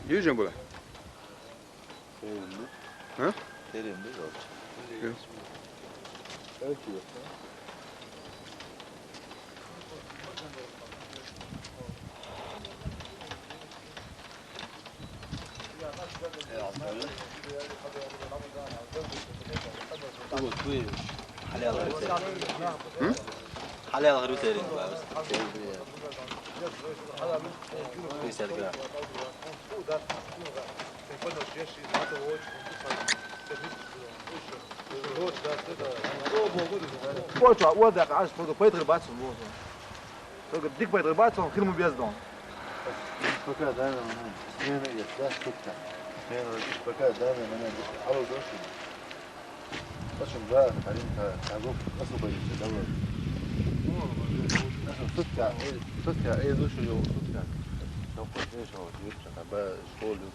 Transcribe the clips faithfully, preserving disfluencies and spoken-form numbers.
Южен була? Терен бу. А? Терен бу, вот. Ё. М? Хьалал гӀар ю терен бу. Пятьдесят грамм. Почва, вот так, аж буду поэтому бацу можно. Только дик поэтому бацу, он хирму без дом. Пока, да, ну, смена есть, да, сутка. Смена, пока, да, ну, ну, ну, алло, дальше. Почему, да, парень, да, да, вот, освободился, давай. Сутка, э, сутка, э, дальше его сутка. Ну, хоть, э, что, вот, есть, там, да, школу,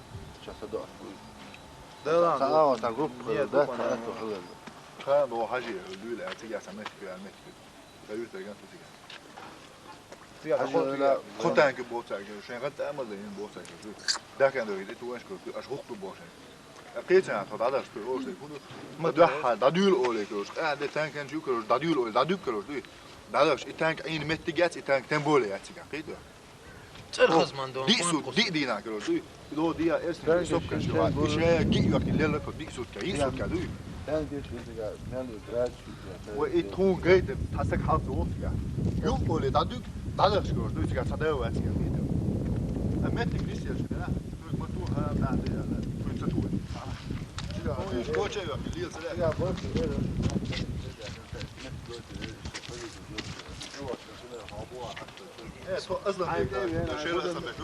сейчас отдохнуть. Да ладно. Сама вот так группа, да, группа, да, да. Хан бо хажи, люль, а ты я сам, я сам. Хажи, да. Хотан ки боцаг, шен гад амал да ин боцаг. Да, кан да, это уж ко, аж хук бо шен. А кеца, то да, да, что, о, что, куду. Ма да, да, дюл оле, короче. А, да, танк, короче, да, дюл оле, да, дюк, короче. Да, да, и танк, и метти гяц, и танк, тем более, я тебя, кида. ЦӀерхазман дон. Ди сут, ди дина, короче, дуй. Ло дия эрс сопка шуа. Ише ги юак лела ко ди сутка, и сутка, дуй. Ва и тун гайд тасак хал су вотка. Ю оле дадук, дадаш, короче, дуй, тига садава, тига. А метик лисия шуа. Дуй, мату ха, да, да, да. Дуй, цатуй. Дуй, коча юак лил сада. Э, то азлам бек, да, шера сам бек,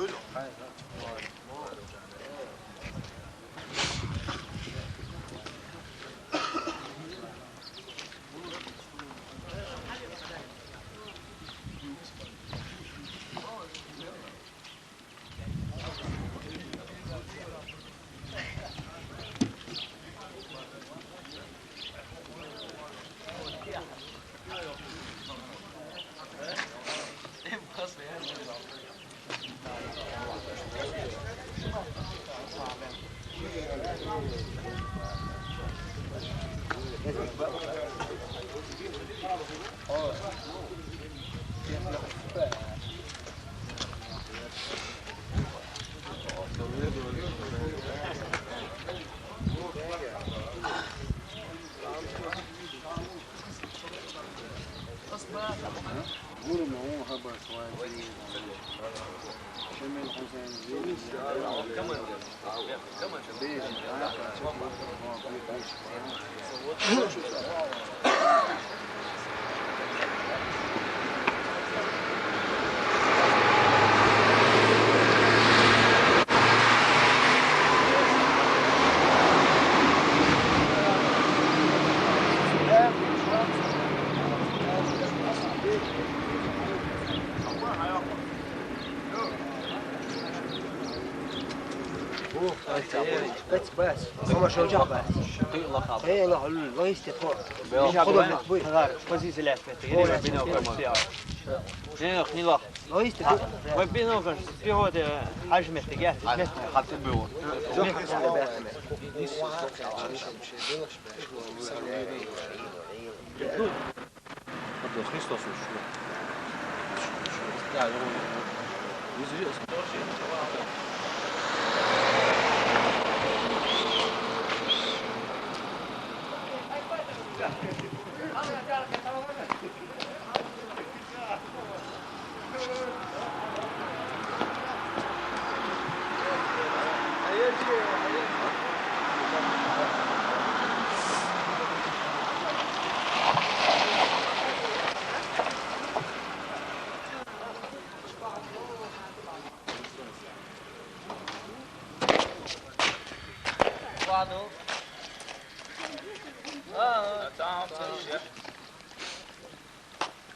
Кац бас. Сама шо жа бас. Ты лаха. Э, ла хулу, ла исти тхо. Бел. Жа хулу бу. Хар, позиция лаф. Э, хила. Ла исти. Ва бино кан. Пехота, хаж метте, я. Хату бу. Жо хату бу. Христос ушу.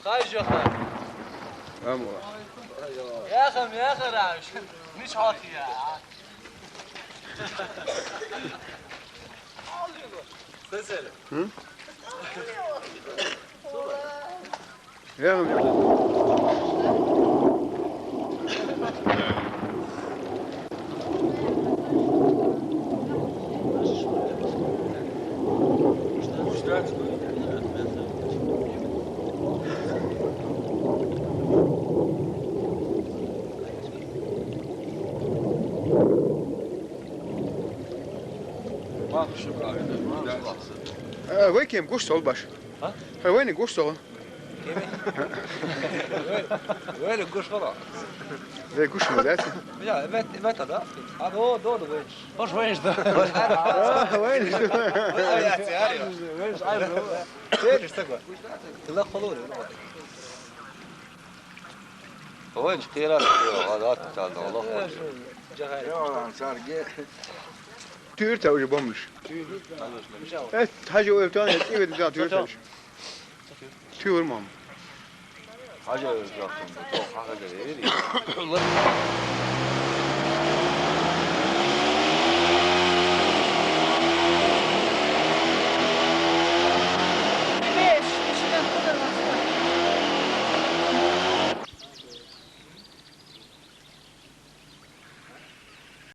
Хай жохар. Амула. Яхам, яхар аш. Миш хатия. Сесел. Хм? Яхам. Э, вай кем гуш сол баш. А? Э, вай не гуш сол. Вай не гуш сол. Вай гуш ма, да? Я, вет, вет, да? А, до, до, до, вай. Хош вай, да. А, вай не. Вай, я, я. Вай, ай, вай. Вай, что такое? Ты на холоде, ну, вот. Вай, что раз, я, а, да, да, да, да. Тюртэ уже бомж. Э, хажы өлтөн, э, тюртэ уже. Тюрмам. Хажы өлтөн, хажы өлтөн.